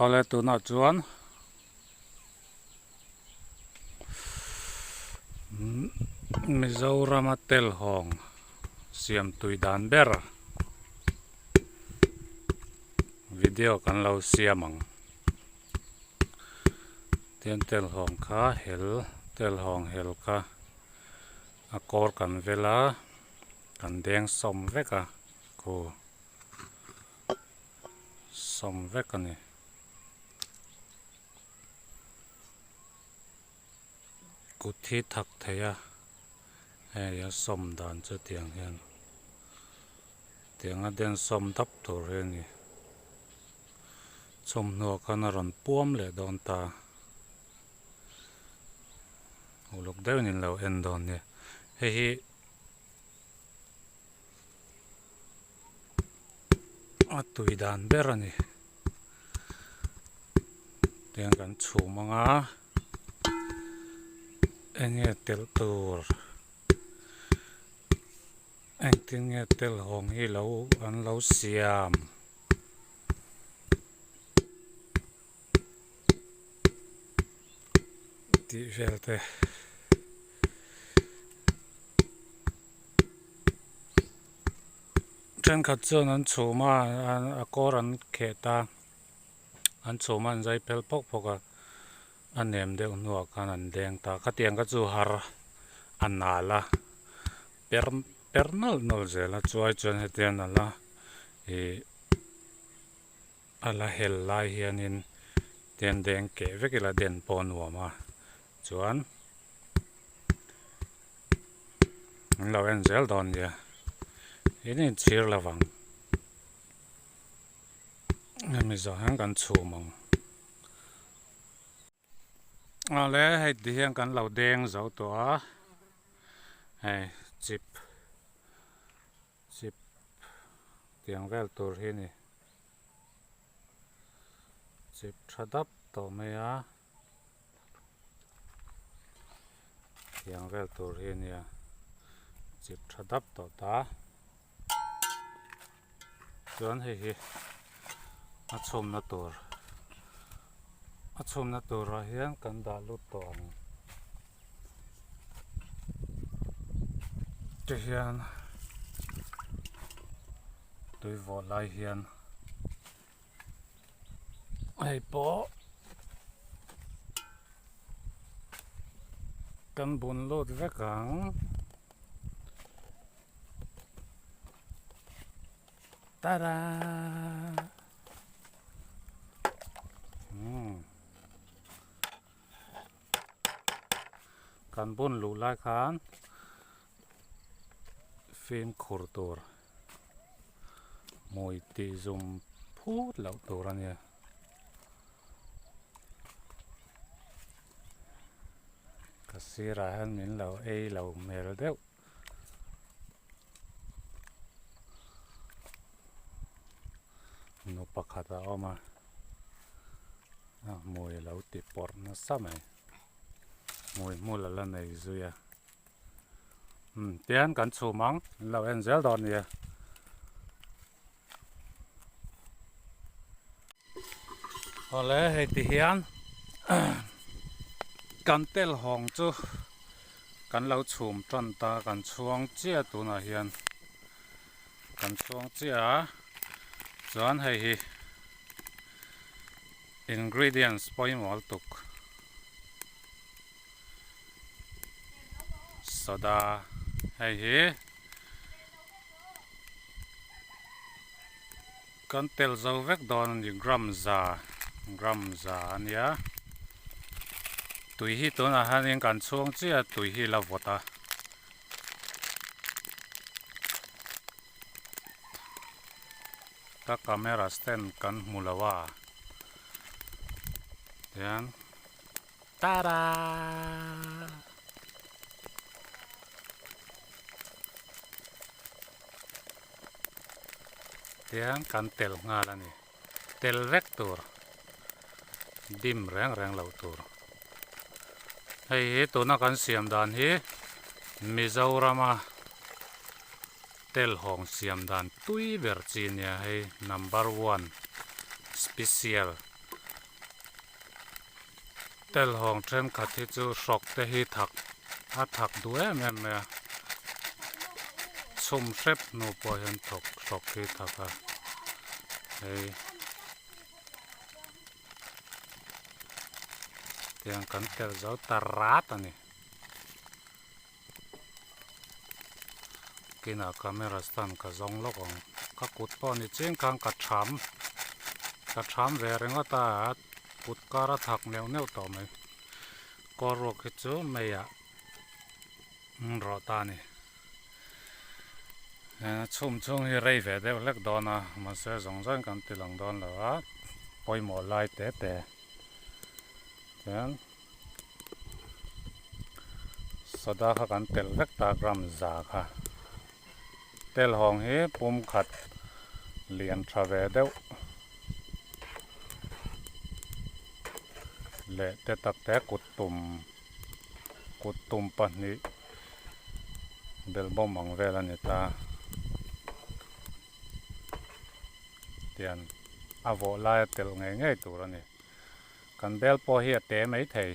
Awle tunah chuan Mizorama telhawng siam tui dan ber video kan lo siam ang. Tian telhawng kha hel telhawng hel kha a kawr kan vel a kan deng sawm vek a khu. Sawm vek a ni. Kut hi thak thei a, hei a sawm dan chu tiang hian tiang a den sawm dap tur hi a ni. Chhum hnuah khan a rawn puam leh dawn ta. Uluk deuhin in lo en dawn nia. Hei hi. A tui dan ber a ni tiang kan chhum ang a eng nge telh tur engtin nge tel hawng hi lo an lo siam. Tih vel te thenkhat chuan an chhum a a kawr an kheh ta an chhum a an zai phel phawk phawk a a nem deuh hnuah khan an deng ta khatiang kha chu har a nal a per per nawlh nawlh zel a chuai chuan hetiang a la ih. A la hel lai hianin tian deng keh vek ila den pawh a nuam a chuan an lo en zel dawn nia in inchhir lo vang hemi zawh hian kan chhum ang awle hei ti hian kan lo deng zo tawh a hei chip. Chip tiang vel tur hi a ni. Chip tha dap tawh mai a. Tiang vel tur hi a nia. Chip tha dap tawh ta. Chuan hei hi a chhumna tur a chhumna turah hian kan dah lut tawh ang. Ti hian tui vawh lai hian hei pawh kan bun lut vek ang. Tada! Kan bun luh lai khan fimkhur tur hmui tih zum phut loh tur a nia. Ka sirah hian min lo ei lo hmel deuh. Nu pakhat a awm a a hmui a lo ti pawrh nasa mai hmui hmul a la nei zui a umm tihian kan chhum ang an lo en zel dawn nia. Awle hei ti hian kan tel hawng chu kan lo chhum tan ta kan chhuang chiah tunah hian kan chhuang chiah a chuan hei hi ingredients pawimawh lutuk soda hei hi. Kan tel zo vek dawn a ni gram za gram za a nia tui hi tunah hianin kan chhung chiah a tui hi la vawt a ka camera stand kan hmu lo a tihian tada. Tiang kan tel nghal a ni tel vek tur dim reng reng loh tur hei hi tuna kan siam dan hi Mizorama tel hawng siam dan tui ber chi nia hei number one special. Telhawng thenkhat hi chu hrawk te hi thak a thak duh em em mai a chhum hrep hnu pawh hian thawk hrawk hi thak a hei tiang kan telh zo ta rat a ni. Kinah camera stand ka zawng lawk ang ka kut pawh ni ching khan ka tham ka tham ve ringawt a kut kar a thak neuh neuh tawh mai kaw ruak hi chu meiah an rawh ta a ni chhum chhung hi rei ve deuh hlek dawn a mahse zawng zawng kan ti lang dawn lo a pawimawh lai te te chuan. Soda kha kan telh vek ta gram za kha telhawng hi pum khat lian tha ve deuh leh te tak te kut tum kut tum pahnih belbawm ang vel a ni ta tian a vawh laia telh ngei ngei tur a ni. Kan bel pawh hi a te mai thei.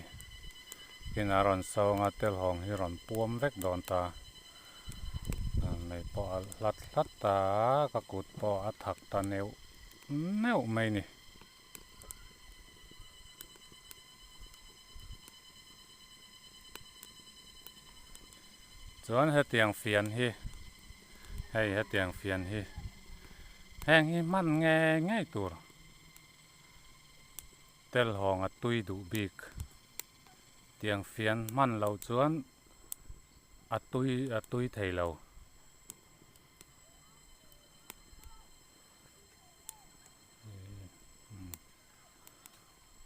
Tin a rawn sawng a, telhawng hi rawn puam vek dawn ta. Mei pawh a hlat hlat ta a, ka kut pawh a thak ta neuh neuh mai ni. Chuan hetiang fian hi, hei hetiang fian hi, heng hi hman ngei ngei tur. Telhawng a tui duh bik. Tiang fian hman loh chuan a tui a tui thei lo.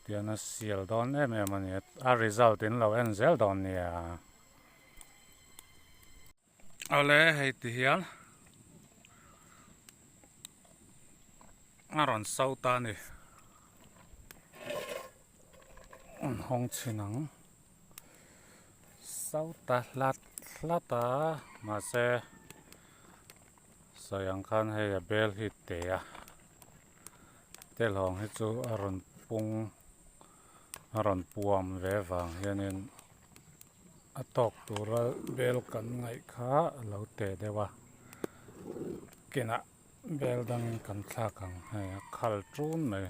Tiang a sial dawn em em a ni a, a result in lo en zel dawn nia. Awle hei ti hian a rawn so ta a ni an hawng chhin ang so ta hlat hlat a mahse sawi ang khan hei a bel hi te a telhawng hi chu a rawn pung a rawn puam ve vang hianin. A tawk tura bel kan ngaih kha a lo teh deuh a kinah bel dangin kan thlak ang hei a khal tun mai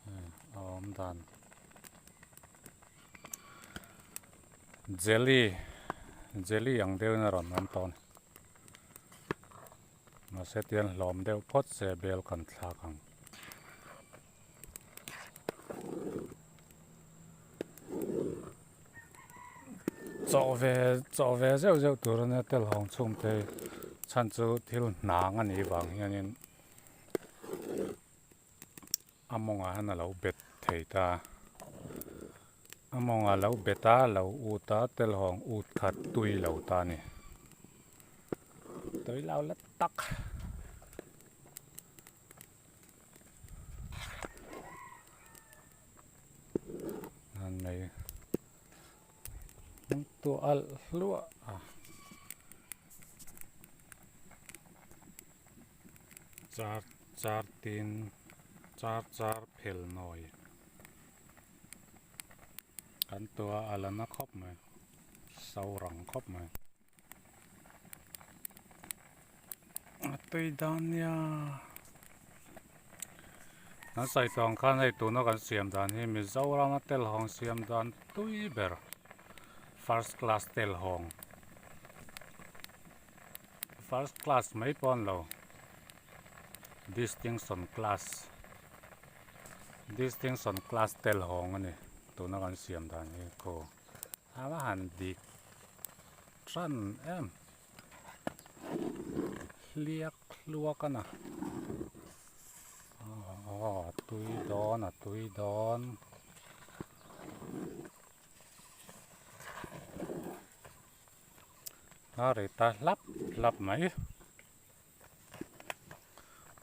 hei a awm dan jelly jelly ang deuhin a rawn awm tawh a ni mahse tihian hlawm deuh phawt se bel kan thlak ang. Chaw ve chaw ve zeuh zeuh tur ania telhawng chhung te hi chhan chu thil hnang a nih vang hianin a mawngah hian a lo bet thei ta a mawngah a lo bet a a lo ut a telhawng ut kha tui lo ta a ni tui lo la tak. An nei an tuah alh hluah a char char tin char char phel nawi kan tuah a la na khawp mai so rang khawp mai. A tui dan nia kan sawi tawh ang khan hei tuna kan siam dan hi Mizoram a telhawng siam dan tui ber first class telhawng first class mai pawh a ni lo distinction class distinction class telhawng a ni tuna kan siam dan hi khaw a va han dik. Tran em hliak hluak a na aw a tui dawn a tui dawn a ri ta hlap hlap mai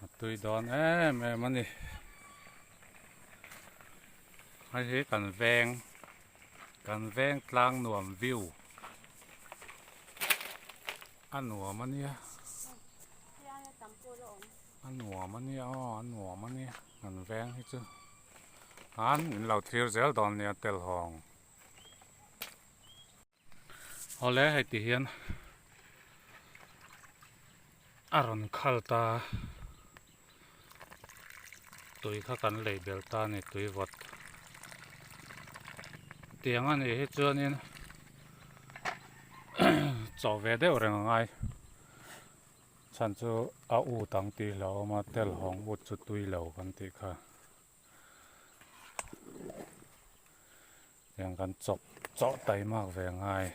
a tui dawn em em a ni hei hi kan veng kan veng tlang nuam view a nuam a nia. A nuam a nia aw a nuam a nia kan veng hi chu an in lo thlir zel dawn nia telhawng. Awle hei ti hian a rawn khal ta tui kha kan lei belh ta a ni tui vawt tiang a nih hi chuanin chawh ve deuh reng a ngai chhan chu a ut ang tih hlauhawm a telhawng ut chu tui lo kan tih kha. Tiang kan chawp chawh taimak ve ngai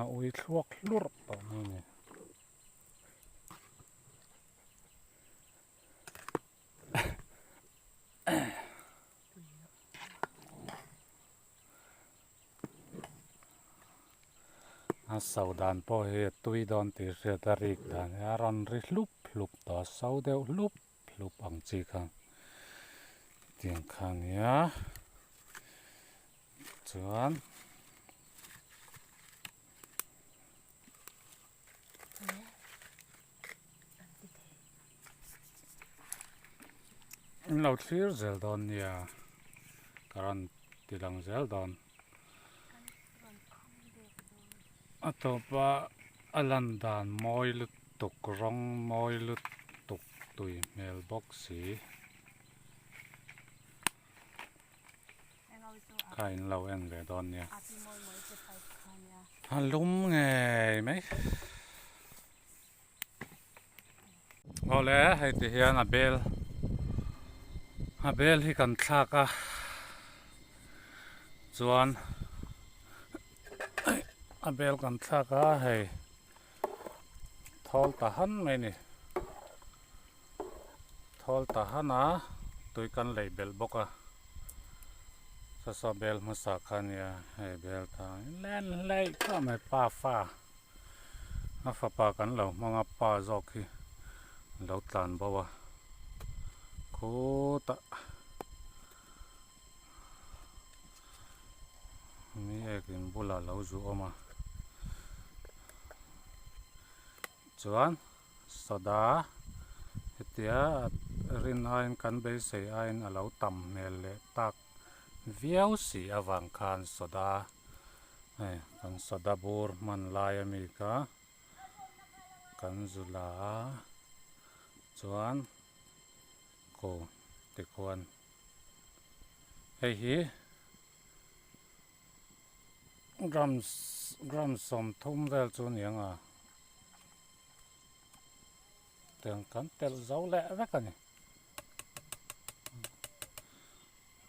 a ui thluak hlurh tawh mai a ni. A so dan pawh hi a tui dawn tih hriat a rik dan hi a rawn ri hlup hlup tawh a so deuh hlup hlup ang chi kha tiang kha a nia chuan. In lo thlir zel dawn nia ka rawn ti lang zel dawn a tawpa a lan dan mawi lutuk rawng mawi lutuk tui hmel bawk si kha in lo en ve dawn nia a lum ngei mai. Awle hei ti hian a bel a bel hi kan thlak a chuan a bel kan thlak a hei thawl ta han mai a ni thawl ta han a tui kan lei belh bawk a saw saw bel hmasa kha a nia hei bel ta len hlei khawp mai pafa. A fapa kan lo hmang a pa zawk hi a lo tlan bo a khutah mi ek in bulah lo zu awm a chuan soda hetia rin aiin kan beisei aiin a lo tam hmel leh tak viau si avang khan soda. Hei kan soda bur hman lai ami kha kan zu la a chuan ko tikhuan hei hi gram gram 30 vel chu a ni ang a tiang kan telh zo leh vek a ni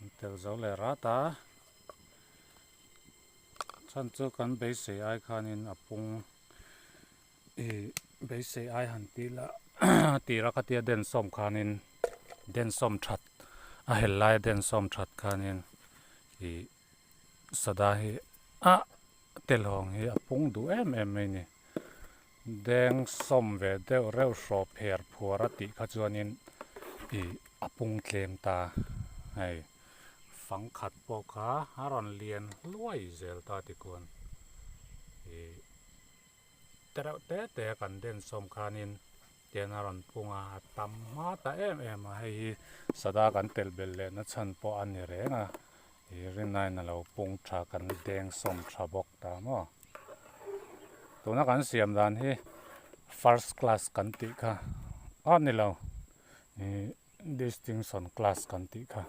an telh zo leh rat a. Chhan chu kan beisei ai khanin a pung ih beisei ai han tih lah tira khatia den sawm khanin den sawm that a hel laia den sawm that khanin ih sada hi ah telhawng hi a pung duh em em mai a ni deng sawm ve deuh reuh hrawh pher phuar a tih kha chuanin ih a pung tlem ta hei. Fang khat pawh kha a rawn lian hluai zel ta tikhuan ih te reuh te te a kan den sawm khanin tian a rawn pung a a tam hma ta em em a hei hi sada kan telh belh leh na chhan pawh a ni reng a ih rinaiin a lo pung tha kan deng sawm tha bawk ta maw tuna kan siam dan hi first class kan tih kha a ni lo ih. Distinction class kan tih kha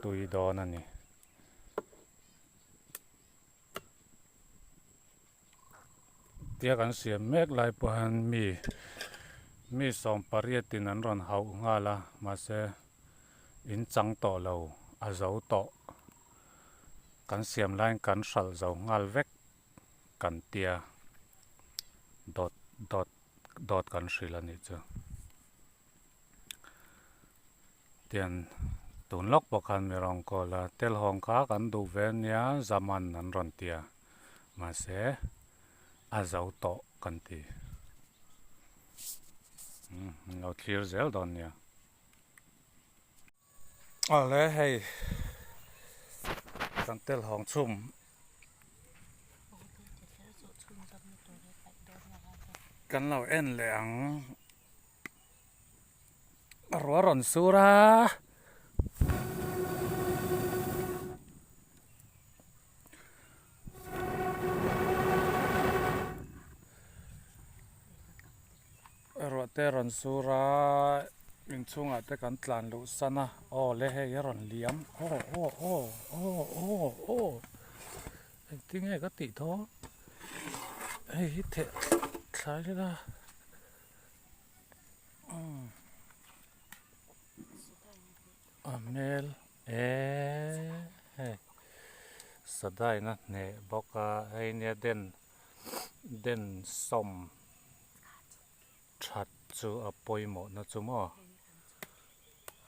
tui dawn a ni. Tia kan siam mek lai pawh hian mi mi 80 in an rawn hauh nghal a mahse in chang tawh lo a zo tawh kan siam laiin kan hralh zo nghal vek kan tia dawt dawt. Dawt kan hrilh a nih chu. Tian tun lawk pawh khan mi rawn call a, telhawng kha kan duh ve ania zaman an rawn ti a, mahse a zo tawh kan ti. Umm min lo thlir zel dawn nia. Awle hei. Kan tel hawng chhum. Kan lo en leh ang. Ruah rawn sur a. Ruah te rawn sur a inchhungah te kan tlan luh san a aw le hei a rawn liam aw aw aw aw aw aw engtinge ka tih thaw hei hi theh thlai ila umm a hmel eee hei sadaina hneh bawk a hei nia den den sawm. That chu a pawimawh na chu maw?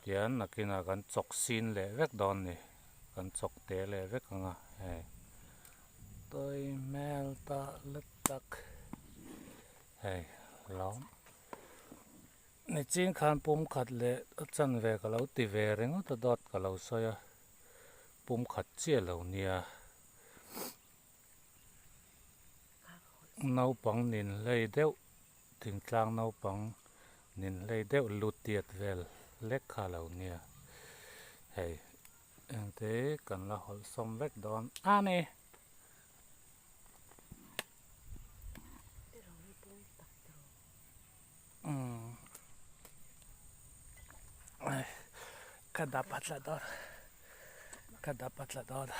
Tian nakinah kan chawk sin leh vek dawn ni, kan chawk te leh vek ang a hei tawi hmel ta la tak hei lawm nichin khan pum khat leh a chanve ka lo ti ve ringawt a dawt ka lo sawi a pum khat chiah lo nia. Naupang nin hlei deuh thingtlang naupang nin hlei deuh lu tiat vel lek kha a lo nia hei engte kan la hawlh sawm vek dawn a ni. Ka dap a tla dawn ka dap a tla dawn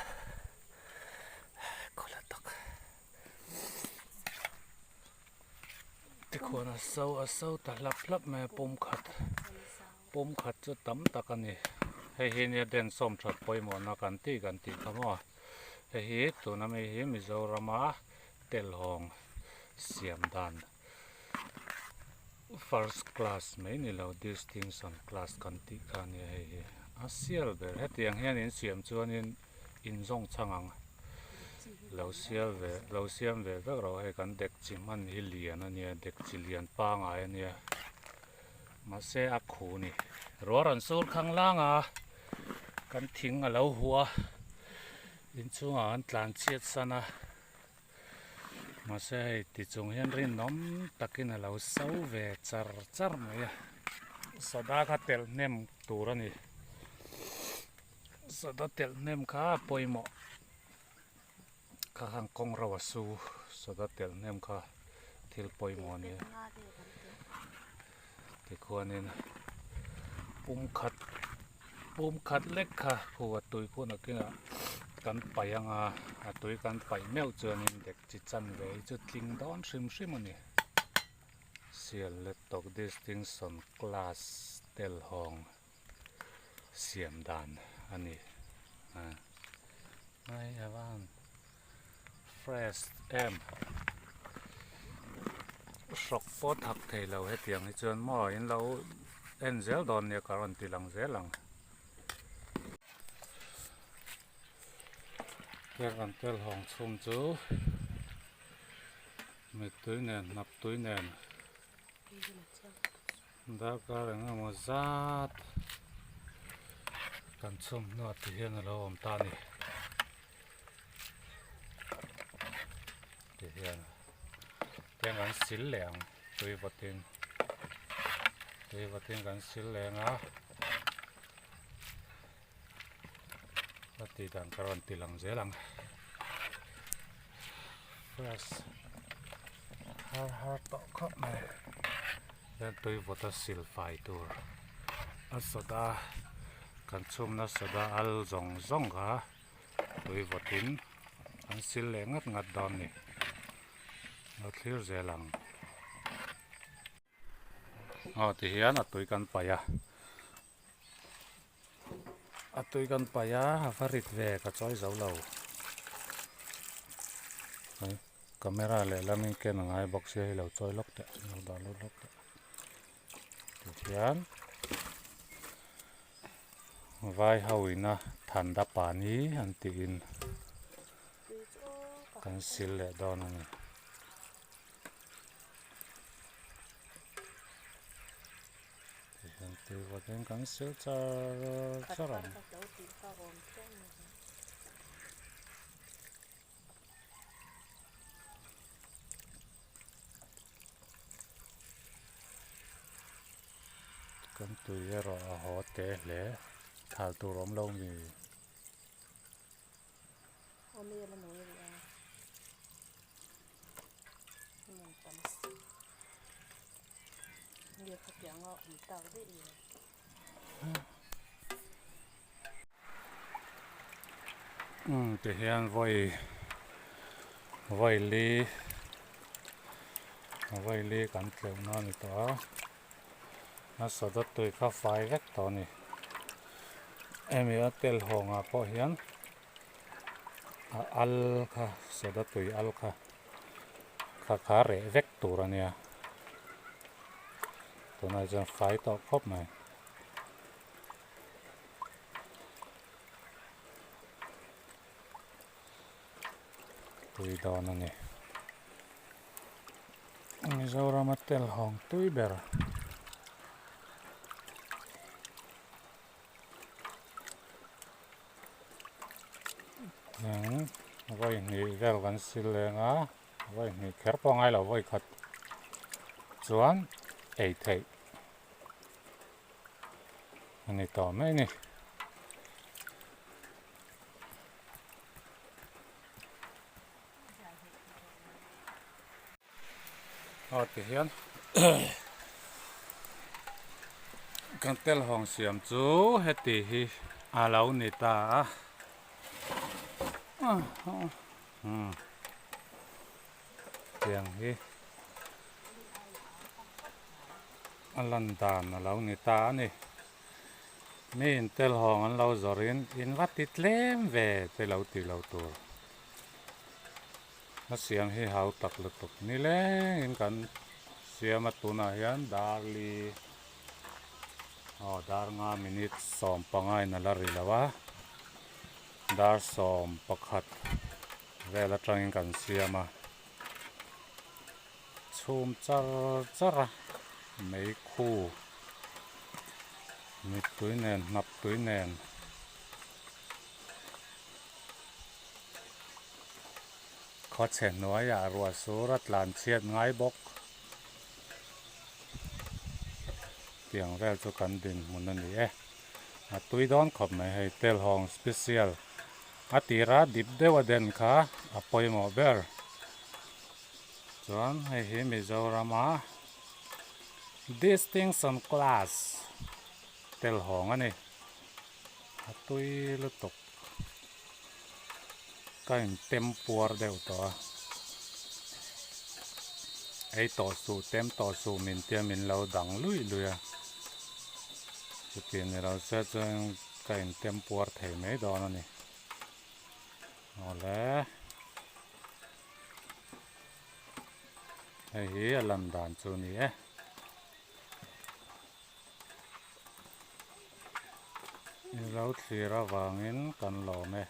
kawla tak tikhuan a so a so ta hlap hlap mai a pum khat pum khat chu tam tak a ni hei hi nia den sawm that pawimawhna kan tih kan tih kha maw hei hi tuna mi hi Mizorama telhawng siam dan. First class mai ni lo distinction class kan tih kha a nia hei hi a sial ber hetiang hian in siam chuanin in zawng chhang ang lo sial ve lo siam ve vek rawh hei kan dekchi hman hi lian a nia dekchi lian pangai a nia mahse a khu a ni ruah rawn sur khang lang a kan thing a lo hua inchungah an tlan chhiat san a. Mahse hei ti chung hian rinawm takin a lo so ve char char mai a, soda kha telh hnem tur a ni, soda telh hnem kha a pawimawh kha khan kawng ro a su soda telh hnem kha thil pawimawh a ni a tikhuanin pum khat pum khat lek kha khu a tui khu nakinah kan paih ang a a tui kan paih meuh chuanin dek chi chan ve hi chu tling dawn hrim hrim a ni sial let tawk distinction class telhawng siam dan a ni a hei a van fresh em hrawk pawh thak thei lo hetiang hi chuan maw in lo en zel dawn nia ka rawn ti lang zel ang. Heng kan tel hawng chhung chu mittui nen hnap tui nen darkar eng emaw zat kan chhum hnuah ti hian a lo awm ta a ni ti hian tiang kan sil leh ang tui vawtin tui vawtin kan sil leh ang a a tih dan ka rawn ti lang zel ang fresh har har tawh khawp mai hian tui vawt a sil fai tur a soda kan chhumna soda al zawng zawng kha tui vawtin an sil leh ngat ngat dawn a ni lo thlir zel ang. Aw ti hian a tui kan paih a a tui kan paih a a va rit ve ka chawi zo lo camera lehlamin ken a ngai bawk sia hei lo chawi lawk teh lo dah lut lawk teh tihian vai ho ina thanda pani an tiin kan sil leh dawn a ni. Tihian tui vawt hian kan sil char char ang. Tui erawh a haw te hle. Thal tur awm lo mi. Aw mi a la nawi rih a. Hmun tam si. Nge khatiang a awm tak daih le. Umm ti hian vawi vawi li vawi li kan tleuh na a ni tawh a. A soda tui kha fai vek tawh a ni. Hemi a tel hawngah pawh hian a al kha soda tui al kha kha kha reh vek tur a nia. Tunah chuan fai tawh khawp mai. Tui dawn a ni. Mizorama tel hawng tui ber. Eng vawi hnih vel kan sil leng a vawi hnih kher pawh a ngai lo vawi khat chuan ei theih a ni tawh mai a ni. Aw ti hian kan tel hawng siam chu heti hi a lo ni ta a umm tiang hi a lan dan a lo ni ta a ni mi in tel hawng an lo zawrh in in va ti tlem ve te lo ti lo tur. A siam hi hau tak lutuk ni lengin kan siam a tunah hian dar li aw dar nga minute 15 in a la ri lo a dar 11 vel atangin kan siam a chhum char char a meikhu mittui nen hnap tui nen. Khawchhe hnuaiah ruah sur a tlan chhiat ngai bawk. Tiang vel chu kan dinhmun a ni e. A tui dawn khawp mai hei Telhawng special a tira dip deuh a den kha a pawimawh ber. Chuan hei hi Mizorama Distinction Class Telhawng a ni. A tui lutuk. Ka in tem puar deuh tawh a. Ei tawh suh tem tawh suh min tia min lo dang luih luih a. Chuti ni lo se chuan ka in tem puar thei mai dawn a ni. Awle. Hei hi a lan dan chu a ni e. I lo thlir avangin kan lawm e.